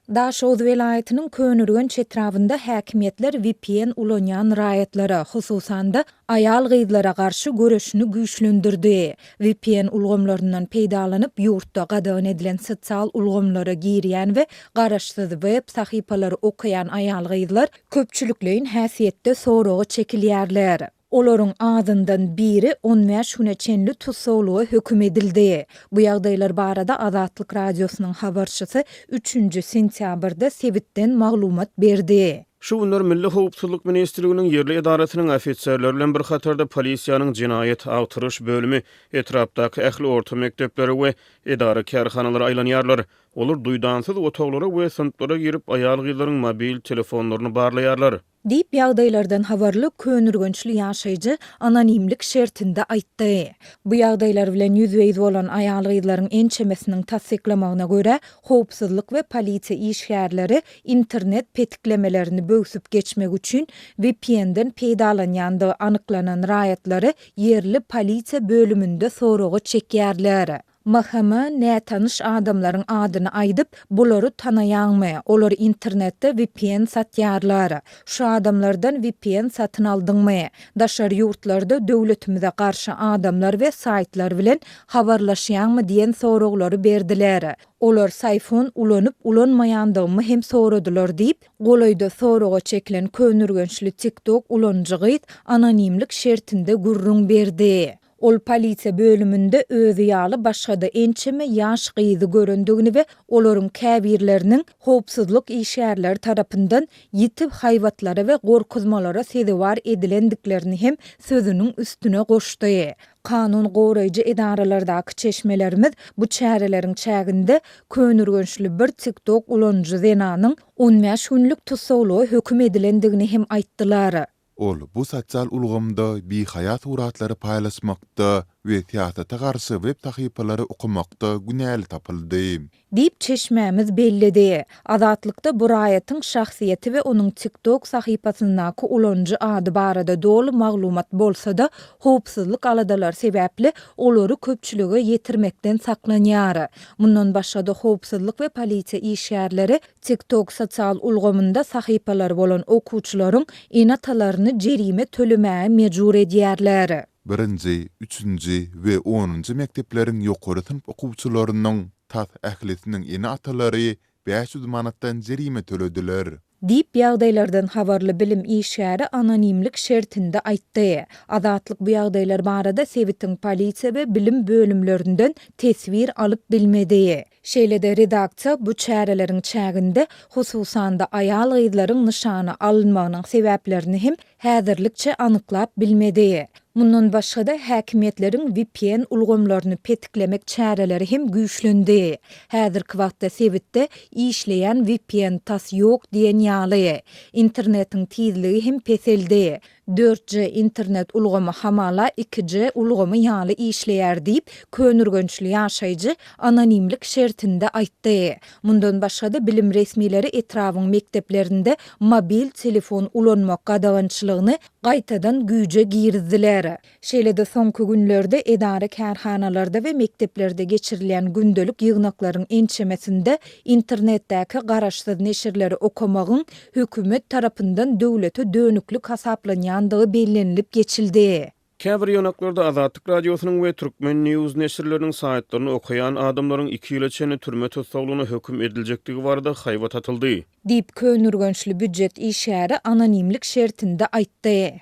Daşoguz welaýatynyň Köneürgenç etrabynda häkimiýetler vpn ulanýan raýatlara, hususan-da, aýal-gyzlara garşy göreşini güýçlendirdi. Vpn ulgamlaryndan peýdalanyp, ýurtda gadagan edilen sosial ulgamlara girýän we garaşsyz web sahypalary okaýan aýal-gyzlar köpçülikleýin häsiýetde soraga çekilýärler. Olaryň azyndan biri on bäş güne çenli tussaglyga höküm edildi. Bu ýagdaýlar barada Azatlyk Radiosynyň habarçysy üçünji sentýabrda sebitden maglumat berdi. Şu günler Milli howpsuzlyk ministrliginiň ýerli edarasynyň ofiserleri bilen bir hatarda polisiýanyň jenaýat agtaryş bölümi etrapdaky ähli orta mekdeplere we edara-kärhanalara aýlanýarlar. Olar duýdansyz otaglara we synplara girip, aýal-gyzlaryň mobil telefonlaryny barlaýarlar. Diýip, ýagdaýlardan habarly köneürgençli ýaşaýjy anonimlik şertinde aýtdy. Bu ýagdaýlar bilen ýüzbe-ýüz bolan aýal-gyzlaryň ençemesiniň tassyklamagyna görä, howpsuzlyk we polisiýa işgärleri internet petiklemelerini böwsüp geçmek üçin VPN-den peýdalanýandygy anyklanan raýatlary ýerli polisiýa bölüminde soraga çekýärler. MHM nätanyş adamlaryň adyny aýdyp, bulary tanaýaňmy, olar internetde vpn satýarlar. Şu adamlardan vpn satyn aldyňmy? Daşary ýurtlarda döwletimize garşy adamlar we saýtlar bilen habarlaşýaňmy diýen soraglary berdiler. Olar saýfon ulanyp ulanmaýandygymy hem soradylar diýip, golaýda soraga çekilen köneürgençli TikTok ulanyjy gyz anonimlik şertinde gürrüň berdi. Ol polisiýa bölüminde özi ýaly başga-da ençeme ýaş gyzy görendigini we olaryň käbirleriniň howpsuzlyk işgärleri tarapyndan ýiti haýbatlara we gorkuzmalara sezewar edilendiklerini hem sözüniň üstüne goşdy. Kanun goraýjy edaralardaky çeşmelerimiz bu çäreleriň çäginde köneürgençli bir TikTok ulanyjy zenanyň on bäş günlük tussaglyga höküm edilendigini hem aýtdylar. Ol bu sosial ulgamda bihaýa suratlary paýlaşmakda we syýasata garşy web sahypalary okamakda günäli tapyldy. Diýip, çeşmämiz belledi. Azatlykda bu raýatyň şahsyýeti we onuň TikTok sahypasyndaky ulanyjy ady barada doly maglumat bolsa-da, howpsuzlyk aladalary sebäpli olary köpçülige ýetirmekden saklanýar. Mundan başga-da, howpsuzlyk we polisiýa işgärleri TikTok sosial ulgamynda sahypalary bolan okuwçylaryň ene-atalaryny jerime tölemäge mejbur edýärler. Birinji, üçünji we onunjy mekdepleriň ýokary synp okuwçylarynyň tas ählisiniň ene-atalary 500 manatdan jerime tölediler. Diýip, ýagdaýlardan habarly bilim işgäri anonimlik şertinde aýtdy. Azatlyk bu ýagdaýlar barada sebitiň polisiýa we bilim bölümlerinden teswir alyp bilmedi. Şeýle-de redaksiýa bu çäreleriň çäginde, hususan-da aýal-gyzlaryň nyşana alynmagynyň sebäplerini hem häzirlikçe anyklap bilmedi. Mundan başga-da, häkimiýetleriň vpn ulgamlaryny petiklemek çäreleri hem güýçlendi. Häzirki wagtda sebitde işleýän vpn tas ýok diýen ýaly. Internetiň tizligi hem peseldi. Dört G internet ulgamy hamala iki G ulgamy ýaly işleýär diýip, köneürgençli ýaşaýjy anonimlik şertinde aýtdy. Mundan başga-da, bilim resmileri etrabyň mekdeplerinde mobil telefon ulanmak gadagançylygyny gaýtadan güýje girizdiler. Şeýle-de soňky günlerde edara-kärhanalarda we mekdeplerde geçirilýän gündelik ýygnaklaryň ençemesinde internetdäki garaşsyz neşirleri okamagyň hökümet tarapyndan döwlete dönüklik hasaplanýandygy bellenilip geçildi. Käbir ýygnaklarda Azatlyk Radiosynyň we Turkmen. News neşirleriniň saýtlaryny okaýan adamlaryň iki ýyla çenli türme tussaglygyna höküm ediljekdigi barada haýbat atyldy. Diýip, köneürgençli býujet işgäri anonimlik şertinde aýtdy.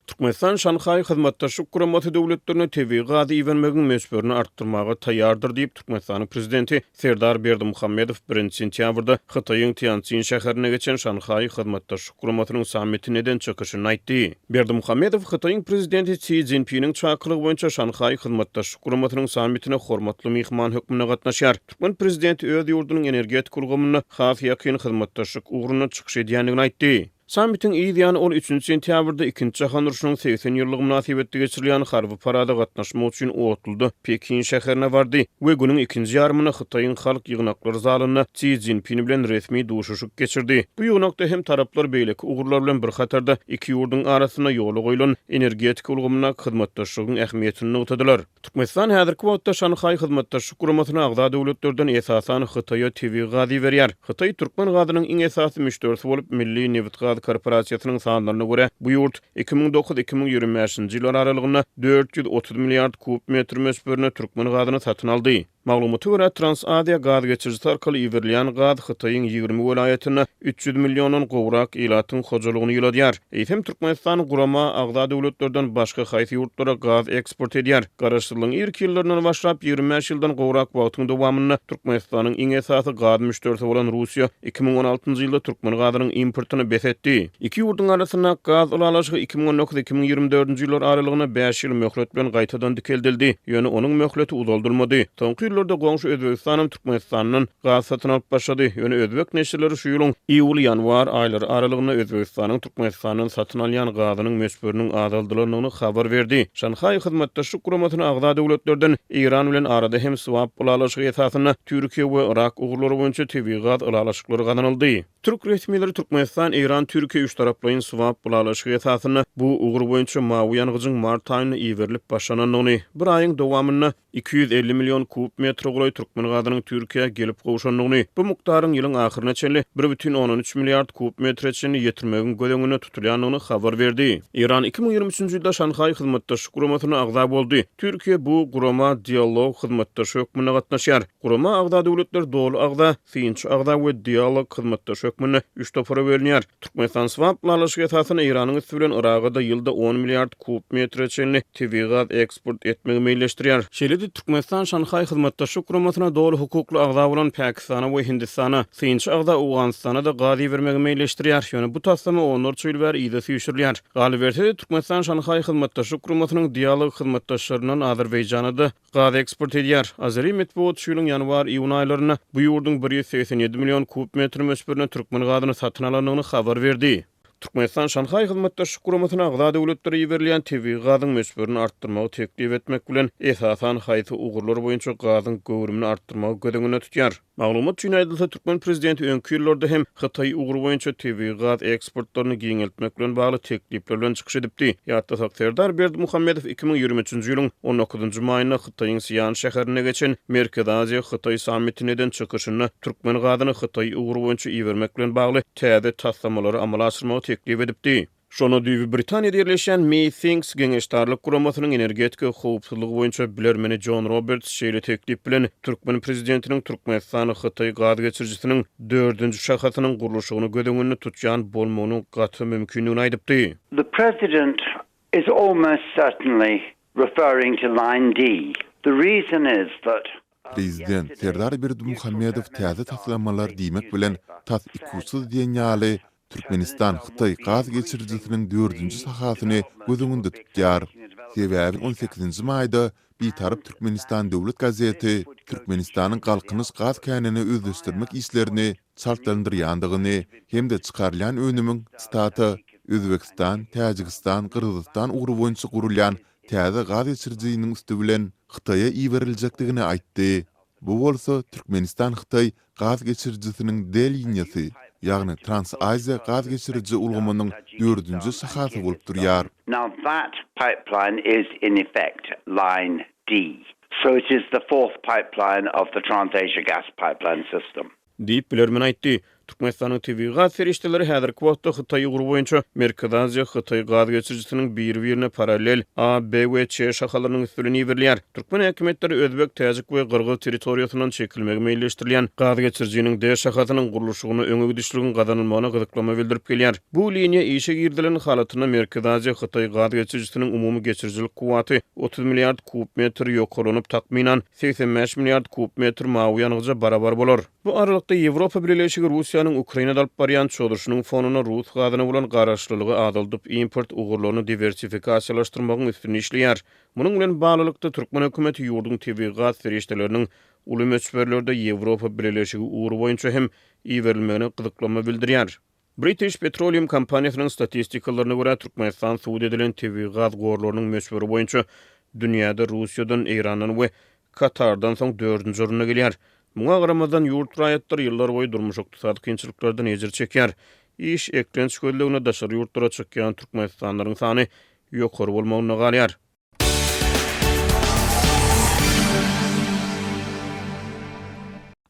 Türkmenistan Şanhaý Hyzmatdaşlyk Guramasy döwletlerine tebigy gazy ibermegiň möçberini artdyrmaga taýýardyr diýip, Türkmenistanyň Prezidenti Serdar Berdimuhamedow birinji sentýabrda Hytaýyň Týanszin şäherinde geçen Şanhaý Hyzmatdaşlyk Guramasynyň sammitinde eden çykyşynda aýtdy. Berdimuhamedow Hytaýyň Prezidenti Si Szinpiniň çakylygy boýunça Şanhaý Hyzmatdaşlyk Guramasynyň sammitine hormatly myhman hökmünde gatnaşýar. Türkmen prezidenti öz ýurdunyň energetika ulgamynda has ýakyn hyzmatdaşlyk ugrunda çykyş edýändigini aýtdy. Sammitiň yz ýany ol üçünji sentýabrda Ikinji jahan urşunyň 80 ýyllygy mynasybetli geçirilýän harby parada gatnaşmak üçin otluda Pekin şäherine bardy we günüň ikinji ýarymynda Hytaýyň Halk ýygnaklary zalynda Si Szinpin bilen resmi duşuşyk geçirdi. Bu ýygnakda hem taraplar beýleki ugurlar bilen bir hatarda iki ýurduň arasynda ýola goýlan energetika ulgamyndaky hyzmatdaşlygyň ähmiýetini nygtadylar. Türkmenistan häzirki wagtda Şanhaý Hyzmatdaşlyk Guramasyna agza döwletlerden esasan Hytaýa tebigy gaz iberýär. Hytaý türkmen gazynyň iň esasy müşderisi bolup, Milli nebitgaz korporasiýasynyň sanlaryna görä, bu ýurt 2009, 2025-nji ýyllar aralygynda 430 milliard kub metr möçberinde türkmen gazyny satyn aldy. Maglumata görä, Transaziýa gaz geçirijisi arkaly iberilýän gaz Hytaýyň 20 welaýatynda 300 milliondan gowrak ilatyň hojalygyny ýyladýar. Eýsem, Türkmenistan gurama agza döwletlerden başga haýsy ýurtlara gaz eksport edýär? Garaşsyzlygyň irki ýyllaryndan başlap, 25 ýyldan gowrak wagtyň dowamynda Türkmenistanyň iň esasy gaz müşderisi bolan Russiýa 2016-njy ýylda türkmen gazynyň importyny bes etdi. Iki ýurduň arasyndaky gaz ylalaşygy 2019, 2024-nji ýyllar aralygynda bäş ýyl möhlet bilen gaýtadan dikeldildi, ýöne onuň möhleti uzaldylmady. Soňky ýyllarda goňşy Özbegistanam Türkmenistandan gaz satyn alyp başlady, ýöne özbek neşirleri şu ýylyň iýul-ýanwar aýlary aralygynda Özbegistanyň Türkmenistandan satyn alýan gazynyň möçberiniň azaldylandygyny habar berdi. Şanhaý Hyzmatdaşlyk Guramasyna agza döwletlerden Eýran bilen arada hem swap ylalaşygy esasynda Türkiýe we Yrak ugurlary boýunça tebigy gaz ylalaşyklary gazanyldy. Türk resmileri Türkmenistan-Eýran-Türkiýe üçtaraplaýyn swap ylalaşygy esasynda bu ugur boýunça mawy ýangyjyň mart aýynda iberilip başlanandygyny, bir aýyň dowamynda 250 million kub metre golaý türkmen gazynyň Türkiýä gelip gowşandygyny, bu mukdaryň ýylyň ahyryna çenli 1,3 milliard kub metre çenli ýetirmegiň göz öňünde tutulýandygyny habar berdi. Eýran 2023-nji ýylda Şanhaý Hyzmatdaşlyk Guramasyna agza boldy. Türkiýe bu gurama dialog hyzmatdaşy hökmünde gatnaşýar. Gurama agza döwletler doly agza, synçy agza we dialog hyzmatdaşy hökmünde üç topara bölünýär. Türkmenistan swap ylalaşygy esasynda Eýranyň üsti bilen Yraga-da ýylda on milliard kub metre çenli tebigy gaz eksport etmegi meýilleşdirýär. Şeýle-de Türkmenistan Şanhaý Hyzmatdaşlyk Guramasyna doly hukukly agza bolan Pakistana we Hindistana, synçy agza Owganystana-da gaz ibermegi meýilleşdirýär. Ýöne bu taslama onlarça ýyl bäri yza süýşürilýär. Galyberse-de, Türkmenistan Şanhaý Hyzmatdaşlyk Guramasynyň dialog hyzmatdaşlaryndan Azerbaýjana-da Gaz eksport edýär. Azeri metbugaty şu ýylyň ýanwar-iýun aýlarynda bu ýurduň 187 million kub metr möçberinde türkmen gazyny satyn alandygyny habar berdi. Türkmenistan Şanhaý Hyzmatdaşlyk Guramasyna agza döwletlere iberilýän tebigy gazyň möçberini artdyrmagy teklip etmek bilen, esasan haýsy ugurlar boýunça gazyň göwrümini artdyrmagy göz öňünde tutýar? Maglumat üçin aýdylsa, türkmen prezidenti öňki ýyllarda hem Hytaý ugry boýunça tebigy gaz eksportlaryny giňeltmek bilen bagly teklipler bilen çykyş edipdi. Ýatlasak, Serdar Berdimuhamedow 2023-nji ýylyň on dokuzynjy maýynda Hytaýyň Sian şäherinde geçen Merkezi Aziýa, Hytaý sammitinde eden çykyşynda türkmen gazyny Hytaý ugry boýunça ibermek bilen bagly täze taslamalary amala aşyrmagy teklip edipdi. Şonda düýbi Britaniýada ýerleşýän MeThinks geňeşdarlyk guramasynyň energetika howpsuzlygy boýunça bilermeni Jon Roberts şeýle teklip bilen türkmen prezidentiniň Türkmenistan-Hytaý gaz geçirijisiniň dördünji şahasynyň gurluşygyny göz öňünde tutýan bolmagynyň gaty mümkindigini aýdypdy. The president is almost certainly referring to line D. The reason is that Prezident Serdar Berdimuhamedow täze taslamalar diýmek bilen, tas ikuçsuz diýen ýaly, Türkmenistan-Hytaý gaz geçirijisiniň dördünji şahasyny göz öňünde tutýar. Sebäbi on sekizinji maýda Bitarap Türkmenistan döwlet gazeti Türkmenistanyň Galkynyş gaz känini özleşdirmek işlerini çaltlandyrýandygyny hem-de çykarylýan önümiň, sitata, Özbegistan, Täjigistan, Gyrgyzystan ugry boýunça gurulýan täze gaz geçirijiniň üsti bilen Hytaýa iberiljekdigini aýtdy. Bu bolsa Türkmenistan-Hytaý gaz geçirijisiniň D liniýasy, ýagny Transaziýa gaz geçiriji ulgamynyň dördünji şahasy bolup durýar. Now that pipeline is in effect line D. So it is the fourth pipeline of the Trans-Asia gas pipeline system. Diýip, bilermen aýtdy. Türkmenistanyň tebigy gaz serişdeleri häzirki wagtda Hytaý ugry boýunça Merkezi Aziýa, Hytaý gaz geçirijisiniň biri-birine parallel A, B we Ç şahalarynyň üsti bilen iberilýär. Türkmen häkimiýetleri özbek, täjik we gyrgyz territoriýasyndan çekilmegi meýilleşdirilýän gaz geçirijiniň D şahasynyň gurluşygynda öňe gidişligiň gazanylmagyna gyzyklanma bildirip gelýär. Bu liniýa işe girizilen halatynda Merkezi Aziýa, Hytaý gaz geçirijisiniň umumy geçirijilik kuwwaty 30 milliard kub metr ýokarlanyp, takmynan, 85 milliard kub metr mawy ýangyja barabar bolar. Bu aralykda, Ýewropa Bileleşigi Russiýanyň Ukrainada alyp barýan çozuşynyň fonunda rus gazyna bolan garaşlylygy azaldyp, import ugurlaryny diwersifikasiýalaşdyrmagyň üstünde işleýär. Munuň bilen baglylykda, türkmen hökümeti ýurduň tebigy gaz serişdeleriniň uly möçberlerde Ýewropa Bileleşigi ugry boýunça hem iberilmegine gyzyklanma bildirýär. British Petroleum kompaniýasynyň statistikalaryna görä, Türkmenistan subut edilen tebigy gaz gorlarynyň möçberi boýunça dünýäde Russiýadan, Eýrandan we Katardan soň dördünji orunda gelýär. Muňa garamazdan, ýurt raýatlary ýyllarboýy durmuş-ykdysady kynçylyklardan ejir çekýär. Iş, eklenç gözlegine daşary ýurtlara çykýan türkmenistanlylaryň sany ýokary bolmagynda galýar.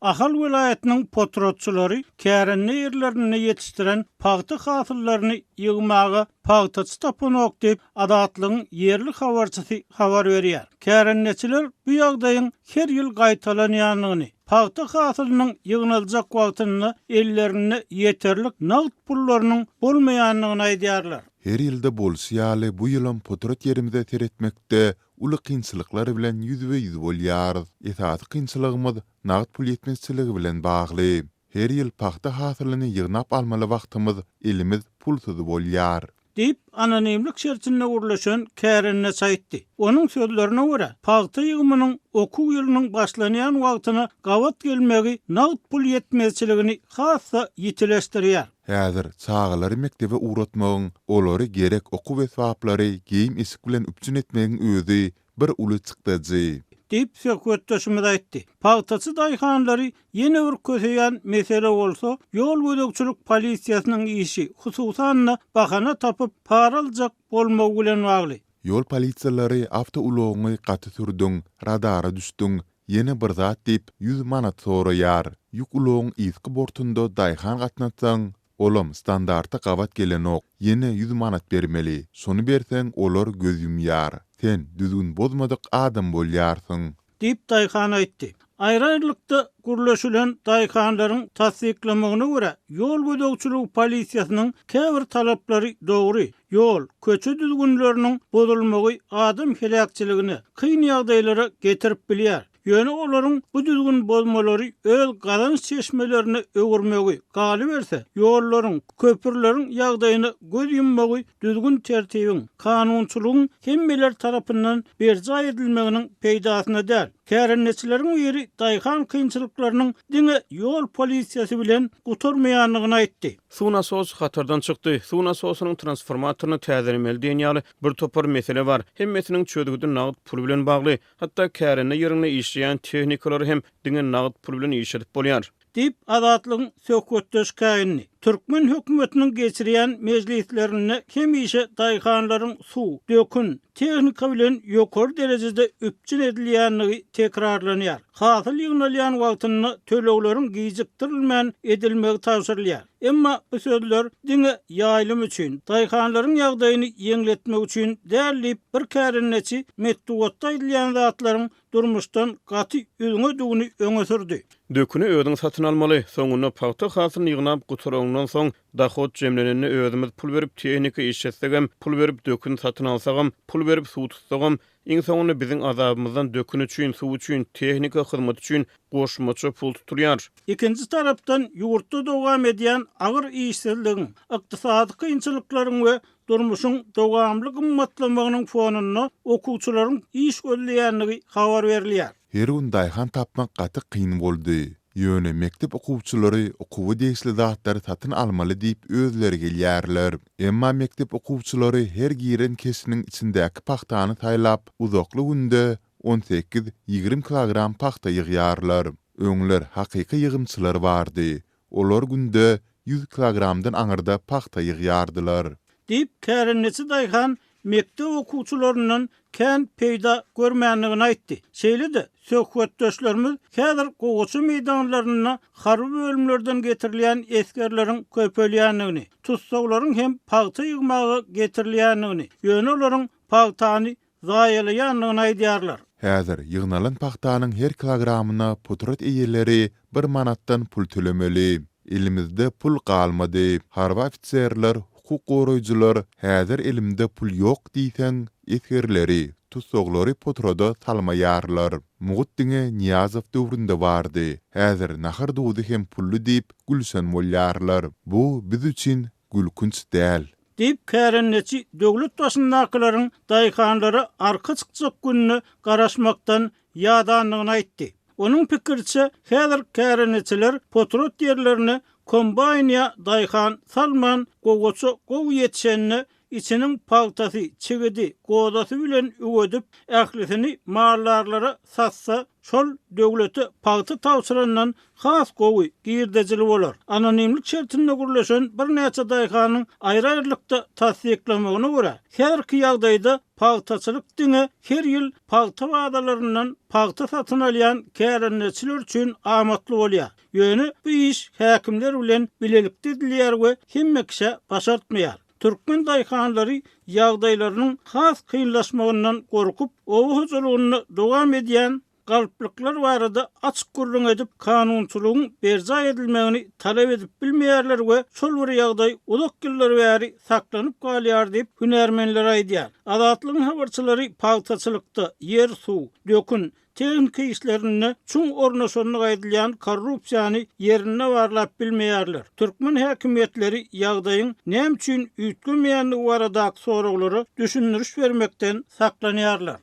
Ahal welaýatynyň potratçylary kärende ýerlerinde ýetişdiren pagta hasyllaryny ýygmaga pagtaçy tapanok diýip, Azatlygyň ýerli habarçysy habar berýär. Kärendeçiler bu ýagdaýyň her ýyl gaýtalanýandygyny, pagta hasylynyň ýygnaljak wagtynda ellerinde ýeterlik nagt pullarynyň bolmaýandygyny aýdýarlar. Her ýylda bolşy ýaly bu ýylam potrat ýerimize seretmekde uly kynçylyklar bilen ýüzbe-ýüz bolýarys. Esasy kynçylygymyz nagt pul ýetmezçiligi bilen bagly. Her ýyl pagta hasylyny ýygnap almaly wagtymyz elimiz pulsuz bolýar. Diýip, anonimlik şertinde gürleşen kärendeçi aýtdy. Onuň sözlerine görä, pagta ýygymynyň okuw ýylynyň başlanýan wagtyna gabat gelmegi nagt pul ýetmezçiligini has-da ýitileşdirýär. Häzir çagalary mekdebe ugratmagyň, olary gerek okuw esbaplary, geýim-eşik bilen üpjün etmegiň özi bir uly çykdajy. Diýip, söhbetdeşimiz aýtdy. Pagtaçy daýhanlary ýene bir köseýän mesele bolsa, ýol gözegçilik polisiýasynyň işi, hususan-da, bahana tapyp, para aljak bolmagy bilen bagly. Ýol polisiýalary awtoulagyňy gaty sürdüň, radara düşdüň, ýene bir zat diýip, 100 manat soraýar. Ýük ulagyň yzky bortunda daýhan gatnatsaň, olam standarta gabat gelenok, ýene 100 manat bermeli. Şony berseň, olar göz ýumýar. Sen düzgün bozmadyk adam bolýarsyň. Diýip, daýhan aýtdy. Aýry-aýrylykda gürleşilen daýhanlaryň tassyklamagyna görä, ýol gözegçiligi polisiýasynyň käbir talaplary dogry, ýol, köçe düzgünleriniň bozulmagy adam heläkçiligine, kyn ýagdaýlara getirip bilýär. Ýöne olaryň bu düzgün bozmalary öz gazanç çeşmelerine öwürmegi, galyberse, ýollaryň, köprüleriň ýagdaýyna göz ýummagy düzgün-tertibiň, kanunçylygyň hemmeler tarapyndan berjaý edilmeginiň peýdasyna däl. Kärendeçileriň biri daýhan kynçylyklarynyň diňe ýol polisiýasy bilen gutarmaýandygyny aýtdy. Suw nasosy hatardan çykdy. Suw nasosynyň transformatoryny täzelemeli diýen ýaly bir topar mesele bar. Hemmesiniň çözgüdi nagt pul bilen bagly. Hatda kärende ýerinde işleýän tehnikalary hem diňe nagt pul bilen işledip bolýar. Diýip, Azatlygyň söhbetdeşi käýindi. Türkmen hökümetiniň geçirýän mejlislerinde hemişe daýhanlaryň suw, dökün, tehnika bilen ýokary derejede üpjün edilýändigi tekrarlanýar. Hasyl ýygnalýan wagtynda tölegleriň gijikdirilmän edilmegi tabşyrylýar. Emma bu sözler diňe ýaýlym üçin, daýhanlaryň ýagdaýyny ýeňletmek üçin däl diýip, bir kärendeçi metbugatda aýdylýan zatlaryň durmuşdan gaty üzňedigini öňe sürdi. Döküni özüň satyn almaly. Soňunda pagta hasylyny ýygnap gutaraňdan soň, dohod jemlenende özümiz pul berip tehnika işletsegem, pul berip dökün satyn alsagam, pul berip suw tutsagam, iň soňunda biziň azabymyzdan dökün üçin, suw üçin, tehnika hyzmaty üçin goşmaça pul tutulýar. Ikinji tarapdan, ýurtda dowam edýän agyr işsizligiň, ykdysady kynçylyklaryň we Durmuşyň dowamly gymmatlamagynyň fonunda okuwçylaryň iş gözleýändigi habar berilýär. Her gün daýhan tapmak gaty kyn boldy. Ýöne mekdep okuwçylary okuwa degişli zatlary satyn almaly diýip özleri gelýärler. Emma mekdep okuwçylary her giren keşiniň içindäki pagtany saýlap, uzakly günde on sekiz, 20 kilogram pagta ýygýarlar. Öňler hakyky ýygymçylar bardy. Olar günde 100 kilogramdan aňyrda pagta ýygýardylar. Diýip, kärendeçi daýhan mekdep okuwçylaryndan kän peýda görmändigini aýtdy. Şeýle-de, söhbetdeşlerimiz häzir gowaça meýdanlarynda harby bölümlerden getirilýän esgerleriň köpelýändigini, tussaglaryň hem pagta ýygmaga getirilýändigini, ýöne olaryň pagtany zaýalaýandygyny aýdýarlar. Häzir ýygnalan pagtanyň her kilogramyna potrat eýeleri bir manatdan pul tölemeli. Elimizde pul galmady. Harby ofiserler, hukuk goraýjylar häzir elimde pul ýok diýseň, esgerleri, tussaglary potrada salmaýarlar. Mugt diňe Nyýazow döwründe bardy. Häzir nahar duzy hem pully diýip, gülşen bolýarlar. Bu biz üçin gülkünç däl. Diýip, kärendeçi döwlet başyndakylaryň daýhanlara arka çykjak gününe garaşmakdan ýadandygyny aýtdy. Onuň pikiriçe, häzir kärendeçiler potrat ýerlerine Kombaýn ýa daýhan salman gowaça gowy ýetişende içiniň pagtasy, çigidi, gozasy bilen üwedip, ählisini maldarlara satsa, şol döwlete pagta tabşyrandan has gowy, girdejili bolar. Anonimlik şertinde gürleşen birnäçe daýhanyň aýry-aýrylykda tassyklamagyna görä, häzirki ýagdaýda pagtaçylyk diňe her ýyl pagta bazalaryndan pagta satyn alýan kärendeçiler üçin amatly bolýar. Ýöne bu iş häkimler bilen bilelikde edilýär we hemme kişä başartmaýar. Türkmen daýhanlary ýagdaýlarynyň has kynlaşmagyndan gorkup, oba hojalygynda dowam edýän galplyklar barada açyk gürrüň edip, kanunçylygyň berjaý edilmegini talap edip bilmeýärler we şol bir ýagdaý uzak ýyllar bäri saklanyp galýar diýip, hünärmenler aýdýar. Azatlygyň habarçylary pagtaçylykda ýer-suw, dökün, tehniki işlerinde çuň ornaşandygy aýdylýan korrupsiýany ýerinde barlap bilmeýärler. Türkmen häkimiýetleri ýagdaýyň näme üçin üýtgemeýändigi baradaky soraglara düşündiriş bermekden saklanýarlar.